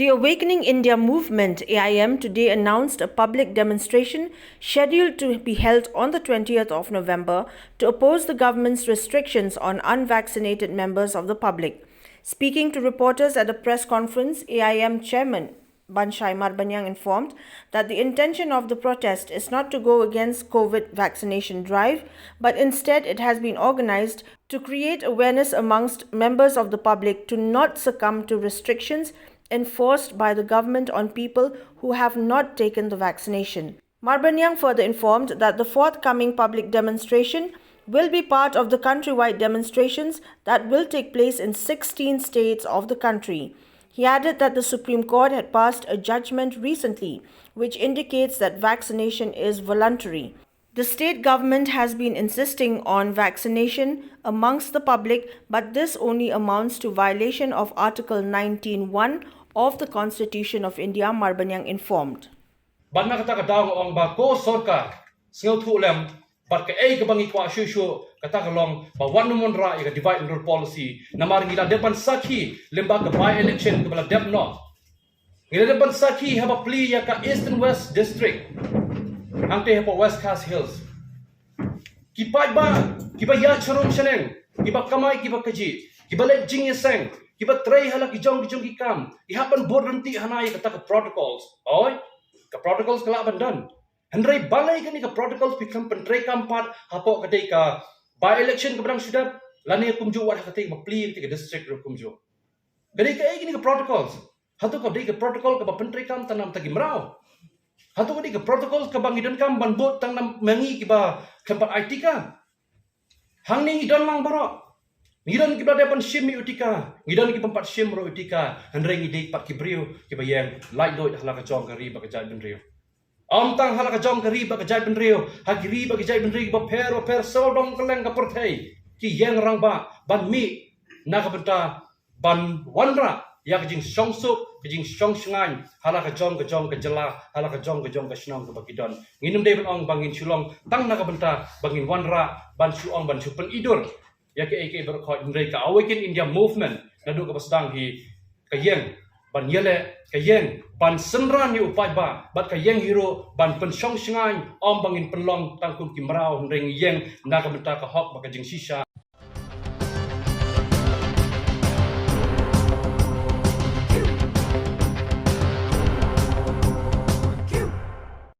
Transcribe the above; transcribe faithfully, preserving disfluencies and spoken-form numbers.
The Awakening India Movement, A I M, today announced a public demonstration scheduled to be held on the twentieth of November to oppose the government's restrictions on unvaccinated members of the public. Speaking to reporters at a press conference, A I M chairman Banshai Marbaniang informed that the intention of the protest is not to go against COVID vaccination drive, but instead it has been organized to create awareness amongst members of the public to not succumb to restrictions enforced by the government on people who have not taken the vaccination. Marbaniang further informed that the forthcoming public demonstration will be part of the countrywide demonstrations that will take place in sixteen states of the country. He added that the Supreme Court had passed a judgment recently which indicates that vaccination is voluntary. The state government has been insisting on vaccination amongst the public, but this only amounts to violation of Article nineteen one of the Constitution of India, Marbaniang informed. Bad na kata ka daw nga ong ba ko sorkar sngewthuh lem bad kaei kaba ngi kwah shuh shuh, kata ka long ba wat nym wanrah ïa ka divide and rule policy. Namar ngi la dep ban sakhi lyngba ka by election kaba la dep noh. Ngi la dep ban sakhi haba plie ïa ka Eastern West District hangtei hapoh West Khasi Hills. Ki paidbah kiba ïaid sharum shaneng, kiba kamai kiba kajih, kiba leit jingïaseng, kiba trei ha la ki jong ki jong ki kam, ki hap ban bud ryntih hana ïa kata ka protocols. Oi, ka protocols ka lah ban don. Hynrei balei kane ka protocols phi khlem pyntreikam pat hapoh ka dei ka by election kaba dang shu dep lane kumjuh wat ha kata kaba plie kata ka district ruh kumjuh. Ka dei kaei kane ka protocols? Hato ka dei ka protocol kaba pyntreikam tang namar ki mraw? Hato ka dei ka protocols kaba ngi donkam ban bud tang namar ngi kiba khlem pat ai tika? Hangne ngi don lang baroh. Ngi don kiba dei ban shim ïa u tika, ngi don kiba pat shim ruh ïa u tika, hynrei ngi dei pat ki briew kiba ïeng laitluid ha la ka jong ka ri bad ka jaitbynriew. Ym tang ha la ka jong ka ri bad ka jaitbynriew, ha ki ri bad ki jaitbynriew kiba pher bapher sawdong kylleng ka pyrthei, ki ïeng rangbah ban mih na ka bynta ban wanrah ïa ka jingshongsuk, ka jingshongshngaiñ ha la ka jong ka jong ka jylla, ha la ka jong ka jong ka shnong kaba ki don. Ngin ym dei ban ong ba ngin shu long tang na ka bynta ba ngin wanrah ban shu ong ban shu pynidur ïa kaei kaei baroh khoit, hynrei ka Awaken India Movement naduh kaba sdang hi ka ïeng ban ïaleh, ka ïeng ban synran ïa u paidbah bad ka ïeng hi ruh ban pynshongshngaiñ, ym ba ngin pynlong tang kum ki mraw, hynrei ngi ïeng na ka bynta ka hok bad ka jingshisha.